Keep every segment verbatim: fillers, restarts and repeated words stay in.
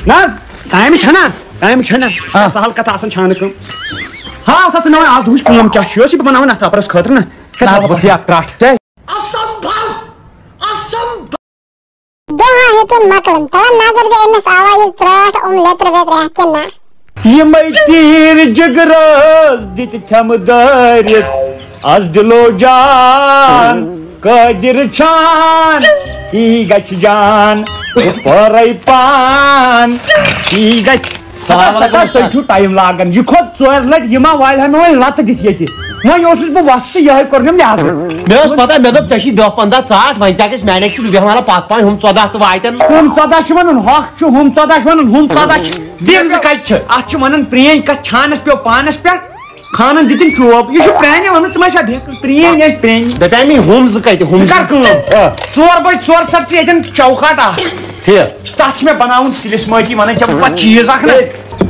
نہ حظ، کامہِ چھَنا، کامہِ چھَنا۔ آ۔ سہل کتھ آسان چھانہٕ کٲم۔ ہاو سا ژٕ مےٚ وۄنۍ آز دُہٕچ کٲم کیٛاہ چھِ، یۄس یہِ بہٕ بناوان اَتھ اپرس خٲطرٕ نہ۔ ہے، نہ حظ، بہٕ ژھٕنہٕ اَتھ ترٛٹھ۔ اسمبھو! اسمبھو! دۄہا ہیوٚتُن مۄکلُن، تَلہٕ نظر دِ أمِس آوا یہِ ژرٛاٹھ، یِم لیٚترِ ویٚترِ اَتھ کِنہٕ نہ۔ یِمَے تیٖر جِگرَس دِتۍ تھٮ۪مہٕ دٲرِتھ، از دِلو جان قٲدِر چھان، تی گژھِ جان پٲرَے پان، تی گژھِ۔ السلام علیکم تۄہہِ چھُو ٹایم لاگان، یہِ کھوٚت ژورِ لٹہِ، یہِ ما والہِ ہا مےٚ وۄنۍ لتہٕ دِتھ ییٚتہِ؟ وۄنۍ اوسُس بہٕ وۄستہٕ، یِہوٚے کوٚر مےٚ لحاظہٕ۔ مےٚ ٲس پتہ، مےٚ دوٚپ، ژےٚ چھی دَہ پنٛداہ ژاٹھ، وۄنۍ کیٛاہ گژھِ؟ میٛانہِ اَکہِ چھُ بیٚہوان پتھ پاے، ہُم ژۄداہ تہٕ واتن۔ ہُم ژۄداہ چھِ وَنان ہۄکھ چھُ، ہُم ژۄداہ چھِ وَنان ہُم ژۄداہ چھِ۔ دِم زٕ کَتہِ چھِ؟ اَتھ چھِ وَنان پرٛٲنۍ کَتھ، چھانَس پیوٚو پانَس پٮ۪ٹھ، خانَن دِتِن چوب۔ یہِ چھُ پرٛانہِ وَنان، ژٕ ما چھا بیٚہہ پرٛٲنۍ ٲسۍ پرٛٲنۍ۔ دَپیٛاے مےٚ، ہُم زٕ کَتہِ؟ ہُم ژٕ کر کٲم؟ آ۔ ژور بجہِ ژور ژَر ژٕ ییٚتٮ۪ن چوکاٹ اَکھ۔ ٹھیٖک۔ تَتھ چھِ مےٚ بَناوُن سِلِس مٲٹی، وَنان ژےٚ بہٕ پَتہٕ چیٖز اَکھ نہ۔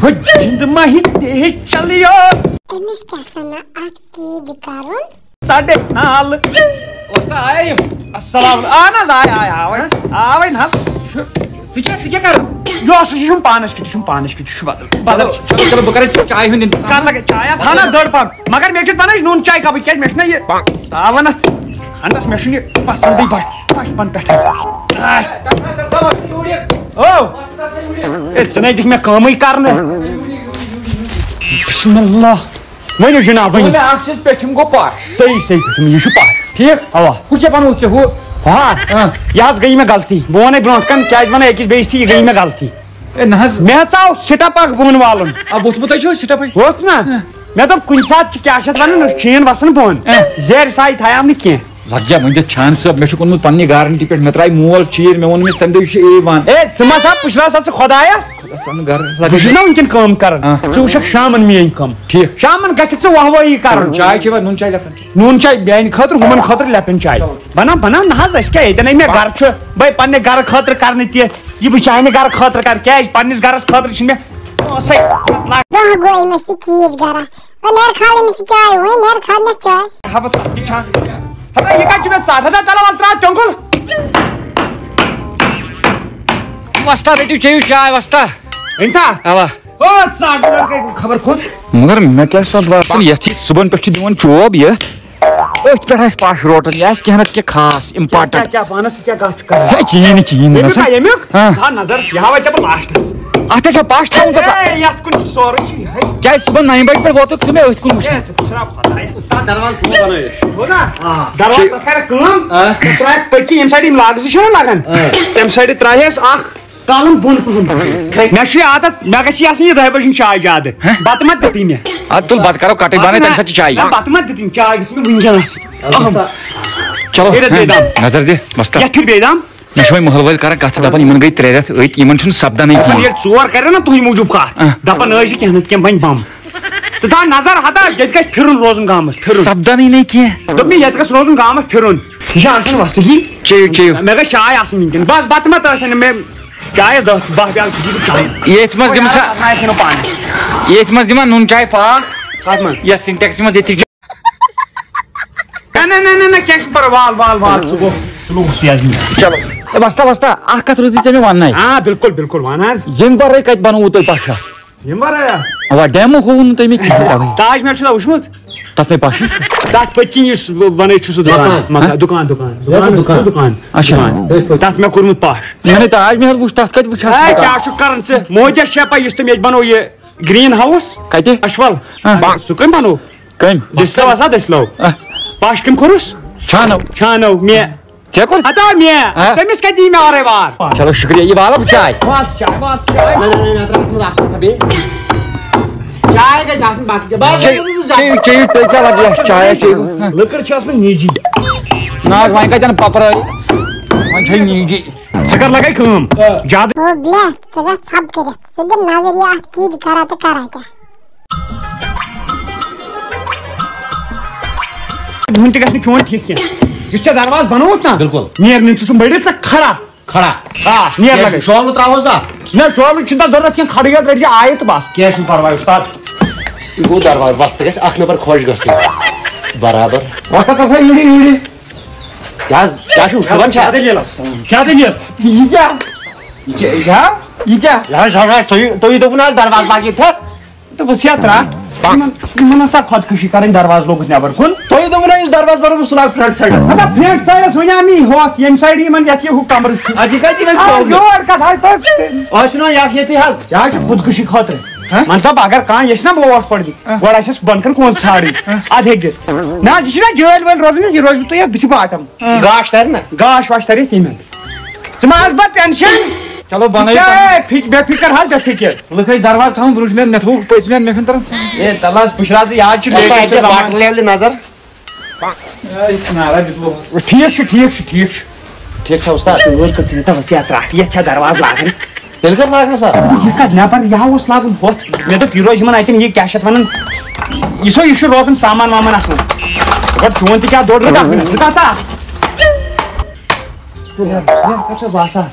ہُہ زِندٕ ما ہی تہِ چَلہِ یوت۔ أمِس کیٛاہ سَنا اَتھ کیج کَرُن؟ ساڑے نال۔ وۄستا آیا یِم؟ السلام علیکم۔ اہن حظ، آے، آے، آوے، آوے نہ حظ۔ ژٕ کیٛاہ، ژٕ کیٛاہ کران؟ یہِ اوس، یہِ چھُم پانس کیُتھ، یہِ چھُم پانس کیُتھ، یہِ چھُ بدل، بدل۔ چلو، چلو، چلو، بہٕ کرٕ چایہِ ہُنٛد انتظام۔ کر لگے چاے، اَتھ ہنا دٔڑ پہم۔ مگر مےٚ کیُتھ بنٲوِتھ نوٗن چاے کپٕے، کیٛازِ مےٚ چھُنہ یہِ تاوان اَتھ ٹھنڈس، مےٚ چھُنہٕ یہِ پسندٕے بچ-، بچپن پٮ۪ٹھے۔ آے۔ او۔ ہے، ژٕ نے دِکھ مےٚ کٲمٕے کرنہٕ۔ بسم اللہ۔ ؤنِو جناب، ؤنِو۔ مےٚ اکھ چیٖز، پیٚٹھِم گوٚو پَش۔ صحیح، صحیح، پیٚٹھِم، یہِ چھُ پَش۔ ٹھیٖک؟ اَوا۔ ہُہ کیٛاہ بَنوو ژےٚ ہُہ؟ ہا؟ اۭں۔ یہِ حظ گٔیے مےٚ غلطی۔ بہٕ وَنَے برونٛٹھ کَنہِ، کیٛازِ وَنَے أکِس بیٚیِس تہِ، یہِ گٔیے مےٚ غلطی۔ ہے، نہ حظ۔ مےٚ حظ آو سِٹَپ اَکھ بۄن والُن۔ آ، ووٚتھمُت حظ چھُ سِٹَپٕے۔ ووٚتھ نا؟ اۭں۔ مےٚ دوٚپ، کُنہِ ساتہٕ چھِ، کیٛاہ چھِ اَتھ وَنان، شیٖن وَسان بۄن۔ اۭں۔ زیرِ سایہِ تھایام نہٕ کینٛہہ۔ لگ جا وۄنۍ دِتھ چھانہٕ صٲب، مےٚ چھُکھ اوٚنمُت پننہِ گارنٹی پٮ۪ٹھ، مےٚ ترٛایہِ مول چیٖر، مےٚ ووٚن أمِس تَمہِ دۄہ، یہِ چھُ اے وَن۔ اے، ژٕ ما سا پُشراو سا ژٕ خۄدایَس۔ خۄدا ژٕ اَنُن گرٕ۔ بہٕ چھُس نا وٕنکٮ۪ن کٲم کران۔ آ۔ ژٕ وٕچھکھ شامَن میٲنۍ کٲم۔ ٹھیٖک۔ شامَن گژھکھ ژٕ وۄہ وٲیی کرُن۔ چاے چیٚوا؟ نُن چاے لیپٹن چاے۔ نوٗن چاے میانہِ خٲطرٕ، ہُمن خٲطرٕ لیپٹن چاے۔ چلو۔ بناو، بناو نہ حظ، أسۍ کیٛاہ ییٚتٮ۪ن ہے مےٚ گرٕ چھُ، بہٕ پننہِ گرٕ خٲطرٕ کرنہٕ تہِ، یہِ بہٕ چانہِ گرٕ خٲطرٕ کرٕ، کیٛازِ پننِس گرس خٲطرٕ چھُنہٕ مےٚ پونٛسَے۔ دۄہ گوٚو أمِس یہِ کیٖج گرا۔ او نیر کھال أمِس یہِ چاے وۄنۍ، نیر کھال نس چاے۔ ہبہٕ تَتھ تہِ چھا؟ ہتا یہِ کَتہِ چھُ مےٚ ژاٹھ؟ ہتا تَلہٕ وَل ترٛاو تیوٚنٛگُل۔ وۄستا رٔٹِو چیٚیِو چاے وۄستا۔ أنۍ تا؟ اَوا۔ او ژاٹھ، خبر کوٚت۔ مگر مےٚ کیٛاہ چھُ باسان، یَتھ یہِ صُبحن پٮ۪ٹھ چھُ دِوان چوب یَتھ، أتھۍ پٮ۪ٹھ آسہِ پَش روٹَن، یہِ آسہِ کینٛہہ نَتہٕ کینٛہہ خاص important۔ کیٛاہ، کیٛاہ پانَس سۭتۍ کیٛاہ کَتھ چھُ کران؟ ہے، کِہیٖنۍ نہٕ، کِہیٖنۍ نہٕ۔ ییٚمیُک ہا، ییٚمیُک؟ ہا۔ تھاو نظر، یہِ ہاوَے ژےٚ بہٕ لاسٹَس۔ اَتھ پٮ۪ٹھ چھا پَش تھاوُن پَتہٕ؟ ہے، یَتھ کُن چھُ سورُے چھُ یِہوٚے۔ کیٛازِ صُبحن نَیہِ بَجہِ پٮ۪ٹھ ووتُکھ ژٕ مےٚ أتھۍ کُن وٕچھان؟ ہے، ژٕ پُشراو خۄدایَس۔ ژٕ ژٕ تھاو دروازٕ کھُلہٕ بَنٲوِتھ۔ ہُہ نا؟ آ۔ دروازٕ ٹھیٖک۔ تَتھ کَرِ کٲم، آ۔ تَتھ ترٛاوِ پٔتۍ کِنۍ ییٚمہِ سایڈٕ یِم لاگہٕ زٕ چھِنہ لَگان، آ۔ تَمہِ سایڈٕ ترٛاوِ اَسہِ اَکھ کالَن بۄن پَہَم۔ مےٚ چھُ یہِ عادت، مےٚ گژھِ یہِ آسٕنۍ یہِ دَہہِ بَجہِ ہُنٛد چاے زیادٕ۔ ہہ؟ بَتہٕ ما دِتٕے مےٚ؟ اَدٕ تُل بَتہٕ کَرو کَٹٕے بَتہٕ بَنٕے، تَمہِ نہ، ساتہٕ چھِ چاے۔ نہ، بَتہٕ ما دِتٕنۍ، چاے گٔژھ مےٚ وٕنکٮ۪نَس۔ اَہَم۔ چلو، کٔرِتھ بیٚیہِ دَم۔ نظر دِ، وۄستا۔ یَتھ پھِر بیٚیہِ دَم۔ مےٚ چھِ وۄنۍ مٲل وٲلۍ کران کَتھٕ، دَپان، یِمَن گٔے ترٛےٚ رٮ۪تھ أتۍ، یِمَن چھُنہٕ سَپدانٕے کِہیٖنۍ۔ ییٚلہِ ژور کَرن نا تُہٕنٛدِ موٗجوٗب کَتھ، اَہ۔ دَپان ٲسۍ یہِ کینٛہہ نَتہٕ کینٛہہ بَنہِ بَم۔ ژٕ تھاو نظر ہتا، ییٚتہِ گژھِ پھِرُن روزُن گامَس، پھِرُن۔ سَپدانٕے نَے کینٛہہ۔ دوٚپ مےٚ، ییٚتہِ گژھِ روزُن گامَس پھِرُن۔ یہِ چھِ آسان وۄستہٕ یی۔ چیٚیِو، چیٚیِو۔ مےٚ گژھِ چاے آسٕنۍ وٕنکٮ۪ن۔ بَس، بَتہٕ ما تہٕ آسَن نہٕ مےٚ۔ چاے ٲس دَہ، باہ پیالہٕ چھُس بہٕ چاے۔ ییٚتھۍ منٛز دِمہٕ سا، پَتہٕ ما آسہِ نہٕ پانہٕ۔ ییٚتھۍ منٛز دِمہٕ نُن چاے پاکھ۔ کَتھ منٛز؟ یَتھ سِنٹٮ۪کسہِ منٛز ییٚتہِ۔ نہ، نہ، نہ، نہ، نہ، کینٛہہ چھُنہٕ پَرواے، وال، وال، وال، سُہ گوٚو، سُہ لوٚگ تیز نیٖرِتھ۔ چلو۔ ہے، وۄستا، وۄستا، اَکھ کَتھ روٗزٕے ژےٚ مےٚ وَننَے۔ آ، بِلکُل، بِلکُل، وَن حظ۔ ییٚمہِ وَرٲے کَتہِ بَنووُ تۄہہِ پَشا؟ ییٚمہِ وَرٲے ہا؟ اَوا، ڈیمو ہووُ نہٕ تۄہہِ مےٚ کِہیٖنۍ تَوَے۔ تاج محل چھُنہ وٕچھمُت؟ تَتھ نے پَشے چھُ۔ تَتھ پٔتۍ کِنۍ یُس بہٕ وَنَے چھُ سُہ دُکان، مکان۔ مکان، دُکان، دُکان، یہِ ہسا دُکان، دُکان۔ دُکان۔ اچھا۔ دُکان۔ تَتھ مےٚ کوٚرمُت پَش۔ یعنی تاج محل وٕچھ، تَتھ کَتہِ وٕچھ ہا ژٕ ہے، دُکان؟ کیٛاہ چھُکھ کَران ژٕ؟ موجَس چھےٚ پَے، یُس تٔمۍ ییٚتہِ بَنوو یہِ گرین ہاوُس۔ کتہِ؟ اچھول۔ ہاں۔ سُہ کٔمۍ بنوو؟ کٔمۍ؟ دٔسلو ہسا دٔسلو۔ آ۔ پش کٔمۍ کوٚرُس؟ چھانو۔ چھانو مےٚ۔ ژےٚ کوٚر؟ ہتا مےٚ۔ ہاں۔ تٔمِس کتہِ یی مےٚ اورے وار؟ چلو شُکریہ، یہِ والہٕ بہٕ چاے۔ وال ژٕ چاے، وال ژٕ چاے۔ نہ، نہ، نہ، نہ، ترٛاو تَتھ منٛز اکھ کتھا بیٚیہِ۔ چاے گژھِ آسٕنۍ باقٕے کینٛہہ۔ بس، چیٚیِو، بس، بس، چیٚیِو، چیٚیِو، تُہۍ کیٛاہ لگہِ یَتھ چایَس، چیٚیِو۔ لٔکٕر چھِ ٲسمٕژ نیٖجی۔ نہ حظ، وۄنۍ کَتٮ۪ن پَپرٲیِتھ؟ وۄنۍ چھےٚ نیٖجی۔ ژٕ کر لگے کٲم؟ زیادٕ۔ ہو بلیتھ، ژٕ گژھ ژھۄپہٕ کٔرِتھ۔ ژٕ دِ نظر یہِ اَتھ کِج کرا تہٕ کرا کیٛاہ۔ وُنہِ تہِ گژھِ نہٕ چون ٹھیٖک کینٛہہ۔ یُس ژےٚ دروازٕ بنووُتھ نا، بِلکُل۔ نیر نِن ژٕ سُہ مٔڑِتھ ژٕ کھڑا۔ کھڑا۔ آ، نیر کیٛازِ لگے۔ شولہٕ ترٛاوہوس اَتھ؟ نہ، شولہٕ چھُنہٕ تَتھ ضروٗرت کینٛہہ، کھڑٕے یوت رٔٹۍ زِ آیہِ تہٕ بس۔ کینٛہہ چھُنہٕ پرواے اُستاد۔ یہِ گوٚو دروازٕ، وۄستہٕ گژھِ اکھ نمبر خۄش گژھُن۔ برابر۔ وۄستہٕ کر سا یٖڑی یٖڑی۔ کیٛاہ حظ، کیٛاہ چھُو، شوٗبان چھا؟ کیٛاہ دٔلیٖل ٲس؟ کیٛاہ دٔلیٖل؟ یہِ کیٛاہ؟ یہِ کیٛاہ؟ یہِ کیٛاہ؟ یہِ کیٛاہ؟ یہِ حظ، یہِ حظ، تُہۍ، تُہۍ دوٚپوُ نہ حظ دروازٕ لاگہِ ییٚتھَس؟ تہٕ وٕچھ یا ترٛٹھ، یِمَن، یِمَن ٲس سا خۄدکُشی کَرٕنۍ دروازٕ لوگُتھ نٮ۪بَر کُن۔ تُہۍ دوٚپوُ نہ یُس دروازٕ بَرو بہٕ سُہ لاگہٕ فرٛنٛٹ سایڈَس۔ مطلب فرٛنٛٹ سایڈَس وَنیٛام یی ہوٚتھ، ییٚمہِ سایڈٕ یِمَن یَتھ یہِ ہُہ کَمرٕ چھُ۔ اَدٕ یہِ کَتہِ یِمَن آ، پرٛابلِم؟ یور کَتھ آے تۄہہِ؟ آز چھُنہ یَتھ ییٚتہِ حظ۔ یہِ حظ چھُ خۄدکُشی خٲطرٕ۔ ہہ؟ مطلب اگر کانٛہہ ییٚژھِ نہ ووٹ پَڑنہِ، ہہ۔ گۄڈٕ آسٮ۪س بۄنہٕ کَنہِ کونٛز ژھانٛڈٕنۍ۔ ہہ۔ اَدٕ ہیٚکہِ دِتھ۔ نہ حظ، یہِ چھُنہ جٲلۍ وٲلۍ روزان، یہِ روزِ بہٕ تۄہہِ یَتھ بٕتھِ باٹَم۔ گاش تَرِ نہ؟ گاش واش تَرِ یَتھ ییٚمہِ اَندٕ۔ ژٕ ما آس بَر ٹٮ۪نشَن؟ چلو، بَنٲیِو ژٕ کیٛاہ پَنُن۔ ہے، فِک-، بے فِکر حظ، بے فِکر۔ لُکھ ٲسۍ دروازٕ تھاوان برٛونٛٹھ مےٚ، مےٚ تھوٚو پٔتۍ مٮ۪ن، مےٚ چھُنہٕ تَران سَمجھ۔ ہے، تَلہٕ حظ، پُشراو ژٕ یاد چھُ اَتھ لیٹر آسہِ چھُ زَمانہٕ۔ باٹَم لیولہِ نظر۔ اے، یہِ چھُ نارا دیُتمُت۔ ٹھیٖک چھُ، ٹھیٖک چھُ، ٹھیٖک چھُ۔ ٹھیٖک چھا اُستاد؟ ژٕ وٕچھ کَتھ ژٕ یہِ تَتھ ژےٚ ترٛٹھ، یَتھ چھا دروازٕ لاگٕنۍ؟ تیٚلہِ کَتھ لاگہٕ نا سا؟ یہِ کَتھ نٮ۪بر، یہِ ہا اوس لاگُن ہُتھ۔ مےٚ دوٚپ، یہِ روزِ یِمَن اَتٮ۪ن یہِ کیٛاہ چھِ اَتھ وَنان؟ یہِ سا، یہِ چھُ روزان سامان وامان اَتھ منٛز۔ مگر چون تہِ کیٛاہ دوٚر، رُکا، رُکا تا۔ تُل حظ، یہِ کَتھ چھُ باسان؟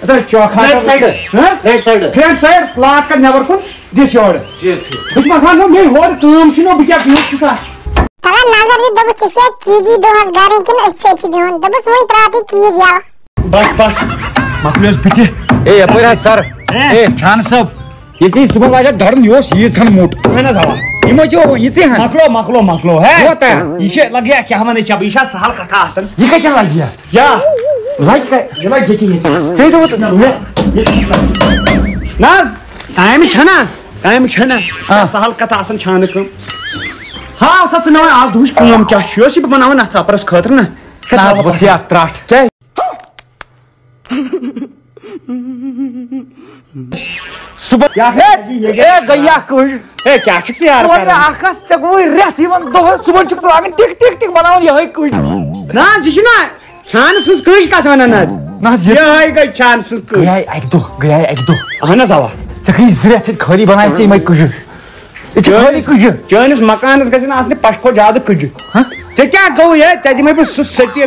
اَدٕ حظ، چاکھ ہا۔ فرٛنٛٹ سایڈٕ۔ ہہ؟ فرٛنٛٹ سایڈٕ۔ فرٛنٛٹ سایڈ، لاگ کَتھ نٮ۪بر کُن، دِس یورٕ۔ ٹھیٖک، ٹھیٖک۔ بہٕ تہِ مۄکلاو نہ، مےٚ ہورٕ کٲم چھِ نہ، بہٕ کیٛاہ بِہُن چھُس اَتھ؟ تَلہ نظر دِ، دوٚپُس، ژےٚ چھے چیٖزی دۄہَس گَرٕنۍ کِنہٕ أتھۍ سۭتۍ چھِ بِہُن؟ دوٚپُس، وۄنۍ ترٛاو تُہۍ چیٖز یَلہٕ۔ بَس، بَس، مۄکلیوس بٕتھِ۔ اے، یَپٲرۍ حظ سَر۔ ہے۔ اے، خان صٲب۔ ہے۔ ییٚلہِ ژےٚ یہِ صُبحن لاجَتھ دَرُن، یہِ اوس ییٖژ ہَن موٚٹ۔ اَہَن حظ، اَوا۔ یہِ ما چھِ وۄنۍ یِژٕے ہَن؟ مۄکلو، مۄکلو، مۄکلو، ہے۔ کوتاہ؟ یہِ چھِ لَگہِ یا کیٛاہ وَنَے ژےٚ بہٕ، یہِ چھا سہل کَتھا آسان؟ یہِ کَتہِ لَگہِ یا؟ یا۔ یہِ لَگہِ کَتہِ؟ یہِ لَگہِ ییٚتی ییٚتہِ۔ ژےٚ دوٚپُتھ مےٚ، ییٚتی چھُ لَگہِ۔ نہ حظ، کامہِ چھَنا؟ کامہِ چھَنا؟ آ۔ سہل کَتھا آسان چھانہٕ کٲم۔ ہاو سا ژٕ مےٚ وۄنۍ آز دُہٕچ کٲم کیٛاہ چھِ؟ یہِ اوس یہِ بہٕ بَناوان اَتھ اَپرَس خٲطرٕ نہ۔ نہ حظ، بہٕ ژٕ اَتھ ترٛٹھ۔ کیٛاہ؟ صُبحن کیٛاہ ہے، ہے، گٔے اَکھ کٔج۔ ہے، کیٛاہ چھُکھ ژٕ یارٕ صُبحن کران؟ اَکھ اَتھ، ژےٚ گوٚوُے رٮ۪تھ یِوان دۄہَس، صُبحن چھُکھ ژٕ لاگان ٹِک ٹِک ٹِک بَناوان یِہوٚے کٔج۔ نہ حظ، یہِ چھُنہ چھانہٕ سٕنٛز کٔج کَتھ وَنان حظ؟ نہ حظ، یہِ یِہوٚے گٔے چھانہٕ سٕنٛز کٔج۔ گٔیے اَکہِ دۄہ، گٔیے اَکہِ دۄہ۔ اہن حظ، اَوا۔ ژےٚ گٔے زٕ رٮ۪تھ ییٚتہِ خٲلی بَناوِ ژےٚ یِمَے کٔجہِ۔ ییٚتہِ چھِ خٲلی کٔجہِ۔ چٲنِس مکانَس گژھِ نہٕ آسنہِ پَشہِ کھۄتہٕ زیادٕ کٔجہِ۔ ہہ؟ ژےٚ کیٛاہ گوٚو ہے؟ ژےٚ دِمَے بہٕ سُہ سٔتہِ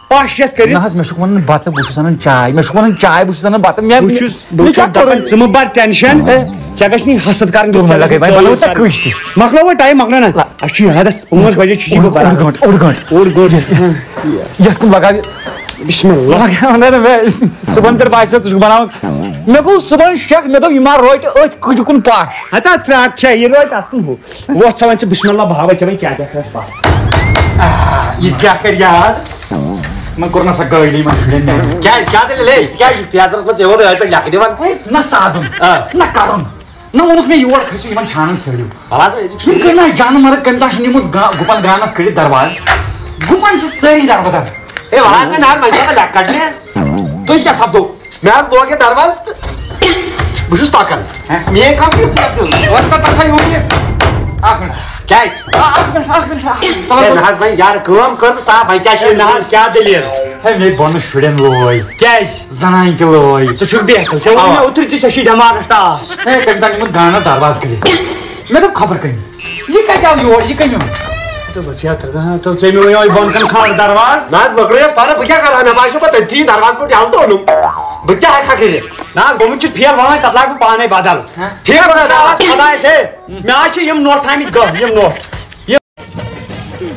پَش یَتھ کٔرِتھ۔ نہ حظ، مےٚ چھُکھ وَنان بَتہٕ، بہٕ چھُس اَنان چاے۔ مےٚ چھُکھ وَنان چاے، بہٕ چھُس اَنان بَتہٕ۔ مےٚ، بہٕ چھُس، مےٚ بہٕ چھُس کیٛاہ دَپان، کوٚرُے؟ ژٕ مہٕ بَر ٹٮ۪نشَن۔ ہے۔ ژےٚ گژھِ نہٕ یہِ حسد کَرٕنۍ، تُل وۄنۍ ژےٚ لَگَے، گژھِ وۄنۍ بَناوو ژےٚ کٲج۔ کٲج تہِ۔ مۄکلاو وۄنۍ ٹایم، مۄکلاو نہ۔ لَ- اَسہِ چھُ یادَس پانٛژھ بجے چھِ یہِ اوٚڑ، اوٚڑ بَران۔ گٲنٛٹہٕ، اوٚڑ گٲنٛٹہٕ۔ اوٚڑ گٲنٛٹہٕ۔ یَتھ کُن لَگاو یہِ۔ بِسمِ اللہ۔ لَگاو نہ، نہ، مےٚ صُبحَن پٮ۪ٹھ باسیٚو، ژٕ چھُکھ بَناوان۔ مےٚ گوٚو صُبحَن شک، مےٚ دوٚپ، یہِ ما روٹہِ أتھۍ کُجہِ کُن پَش۔ ہتا ترٛٹھ چھےٚ، یہِ روٹہِ اَتھ کُن ہُہ۔ وۄتھ سا وۄنۍ ژٕ بِسمِ اللہ، بہٕ ہاوَے ژےٚ وۄنۍ کیٛاہ کیٛاہ چھُ اَسہِ پَتہٕ۔ آ، یہِ تہِ کیٛاہ کَرِ یاد؟ وۄنۍ کوٚر نہ سا گٲڑی منٛز شُرٮ۪ن میٛانٮ۪ن۔ کیٛازِ؟ کیٛاہ دٔلیٖل؟ ہے، ژٕ کیٛازِ چھُکھ تیزرَس منٛز ژےٚ ووت أتھۍ پٮ۪ٹھ لیٚکھٕ دِوان؟ ہے، نہ سادُن، آ۔ نہ کَرُن۔ نہ ووٚنُکھ مےٚ یور کھٔسِو، یِمَن چھانَن ژھٲنٛڈِو۔ وَلہٕ حظ، أزِکۍ یِم کٔرۍ نہ جانہٕ مَرٕگ کٔمۍ تام چھِنہٕ یِمو گا-، گُپَن گانَس کٔڑِتھ دروازٕ۔ گُپَن چھِ سٲری دَربٕدَر۔ ہے، وَلہٕ حظ، نہ حظ، وۄنۍ چھِ آسان لیٚکھٕ کَڑنہِ۔ تُہۍ کیٛاہ سَپدو؟ مےٚ حظ لوگ یہِ دروازٕ تہٕ بہٕ چھُس پَکان۔ ہہ؟ میٛٲنۍ کٲم چھِ یِم پَتہٕ دیُن۔ وۄستا تَتھ ہا یوٗر یہِ۔ اَکھ مِنٹ۔ کیٛازِ؟ آ، اَکھ مِنٹ، اَکھ مِنٹ، اَکھ مِنٹ۔ تَلہٕ ہے، نہ حظ، وۄنۍ یارٕ کٲم کٔر نہٕ صاف، وۄنۍ کیٛاہ چھِ ہے، نہ حظ، کیٛاہ دٔلیٖل؟ ہے، مےٚ بۄنہٕ شُرٮ۪ن لوے۔ کیٛازِ؟ زَنانہِ تہِ لوے۔ ژٕ چھُکھ بہتر، ژےٚ ووٚن مےٚ آ۔ اوترٕ تہِ ژےٚ چھُے دٮ۪ماغَس ٹاس۔ ہے، تٔمۍ تام یِمَن گانَس دروازٕ کٔرِتھ۔ مےٚ دوٚپ خبر کٔمۍ۔ یہِ کَتہِ آو یور؟ یہِ کٔمۍ اوٚن؟ تہٕ بہٕ ژےٚ تہٕ، تہٕ ژےٚ مےٚ وَنیو یہِ بۄن کَنہِ کھار دروازٕ۔ نہ حظ، لٔکرٕے ٲس پَران، بہٕ کیٛاہ کَرٕ ہا؟ مےٚ باسیو پَتہٕ تٔتھی دروازٕ پٮ۪ٹھ یَلہٕ تہٕ اوٚنُم۔ بہٕ کیٛاہ ہٮ۪کہٕ ہا کٔرِتھ؟ نہ حظ، گوٚمُت چھُ فیل، وَلہٕ وۄنۍ تَتھ لاگہٕ بہٕ پانَے بدل۔ ہہ؟ فیل بدل، دروازٕ خۄدایَس ہے۔ مےٚ حظ چھِ یِم نوٹ تھٲیمٕتۍ گٔہہ، یِم نوٹ۔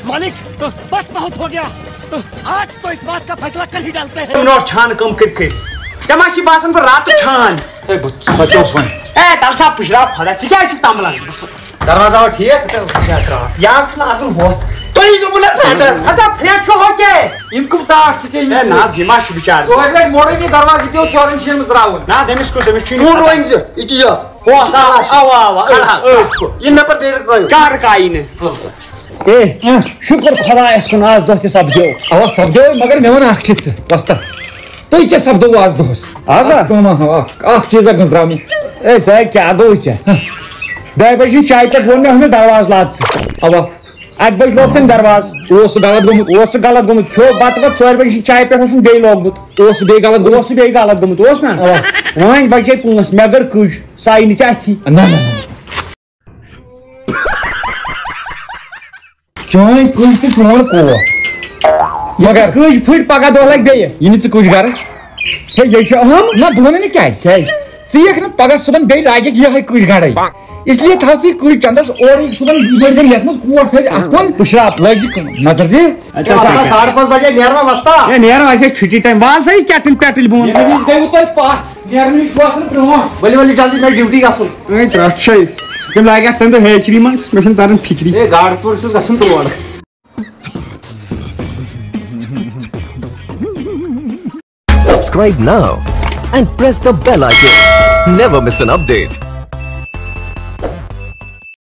مالک، بس بہت ہو گیا۔ آج تو اس بات کا فیصلہ کر ہی ڈالتے ہیں۔ یِم نوٹ چھان کٲم کٔرۍ کٔرۍ۔ ژےٚ ما چھی باسان بہٕ راتہٕ چھان؟ ہے، بہٕ سۄ تہِ اوس وۄنۍ۔ اے، تَلہٕ سا پُشراو خۄدا، ژٕ کیٛازِ چھُکھ تَمبلان؟ دروازٕ آو ٹھیٖک؟ یا چھُنہٕ آسان ہُہ۔ تُہۍ دوٚپوُ نہ فرٛنٛڈَس؟ ہتا فرٛنٛڈ چھُ ہۄ کیٛاہ؟ یِم کٕم ژاٹھ چھِ ژےٚ أمِس ہے، نہ سۭتۍ؟ حظ، یہِ ما چھُ بِچارٕ؟ ژورِ لَٹہِ موڑُے مےٚ دروازٕ، یہِ پیوٚو ژورَن شیٚن منٛز راوُن۔ نہ حظ، أمِس کُس؟ أمِس چھُنہٕ یہِ کون پَتہ۔ روزِ؟ یہِ کہِ یہِ؟ ہو، ہتا، اوا، اوا، اَلحَ۔ أتھۍ کُن۔ یہِ مےٚ پَتہٕ بیٚیہِ رَٹہِ۔ کَر کَرِ نہٕ؟ تُل سا۔ اے، اہ، شُکُر خۄدایَس کُن، آز دۄہ تہِ سَپدیو۔ اَوا، سَپدیو، مگر مےٚ وَن اَکھ چیٖز ژٕ، وۄستا۔ تُہۍ کیٛاہ سَپدووُ آز دۄہَس؟ آز ہا؟ اَکھ کٲمہ، اَکھ، اَکھ چیٖزا گٔنٛزراو مےٚ۔ اے، ژےٚ کیٛاہ گوٚو ژےٚ؟ ہہ۔ دَہہِ بَجہِ ہِنٛدِ چایہِ پٮ۪ٹھ ووٚن مےٚ، ہُمِس دروازٕ لاد ژٕ۔ اَوا۔ اَکہِ بَجہِ لوگ تٔمۍ دروازٕ۔ اوس سُہ غلط گوٚمُت؟ اوس سُہ غلط گوٚمُت؟ کھیوٚو بَتہٕ پَتہٕ ژورِ بَجہِ ہِنٛدِ چایہِ پٮ۪ٹھ اوسُم بیٚیہِ لوگمُت۔ اوس سُہ بیٚیہِ غلط گوٚمُت؟ اوس سُہ بیٚیہِ غلط گوٚمُت، اوس نہ؟ اَوا۔ وۄنۍ بَچے پونٛسہٕ، مےٚ کٔر کٔج، سۄ آیہِ نہٕ ژےٚ اَتھی۔ نہ، نہ، نہ۔ چٲنۍ کُج تہٕ چون کوٹھ۔ مگر کٔج پھٕٹۍ، پگاہ دۄہ لگہِ بیٚیہِ۔ یہِ نہٕ ژٕ کُج گرٕ۔ ہے، یہِ چھُ اہم۔ نہ، بہٕ وَنہٕ نہٕ کیٛازِ۔ کیٛازِ؟ ژٕ یِکھ نہٕ پگاہ صُبحن بیٚیہِ لاگکھ یِہوٚے کُج گرے۔ اس لیے تھاو ژٕ یہِ کُج چندس اورٕ یہِ صُبحن یہِ بٔرۍ زٮ۪ن یَتھ منٛز کوٹھ تھٲوِتھ اَتھ کُن۔ پُشراو۔ لٲگۍ زِ کٲم۔ نظر دِ۔ اَدٕ کیٛاہ وَنان؟ ساڑٕ پانٛژھ بجے نیروا وۄستا؟ ہے، نیرو، اَسہِ ہے چھُٹی ٹایم۔ وال سا یہِ کٮ۪ٹٕلۍ پٮ۪ٹٕلۍ بۄن۔ ییٚمہِ وِزِ گٔیوٕ تۄہہِ پَتھ۔ نیرنٕے چھُ آسان برونٛٹھ۔ ؤلِو ؤلِو جلدی، مےٚ چھِ ڈیوٹی گژھُن۔ اے ترٛٹھ چھے، تِم لاگہِ اَتھ تَمہِ دۄہ ہیچری منٛز، مےٚ چھُنہٕ تَران فِکری۔ اے گاڈٕ ژوٗر چھُس گژھُن تور۔ Subscribe now and press the bell icon. Never miss an update.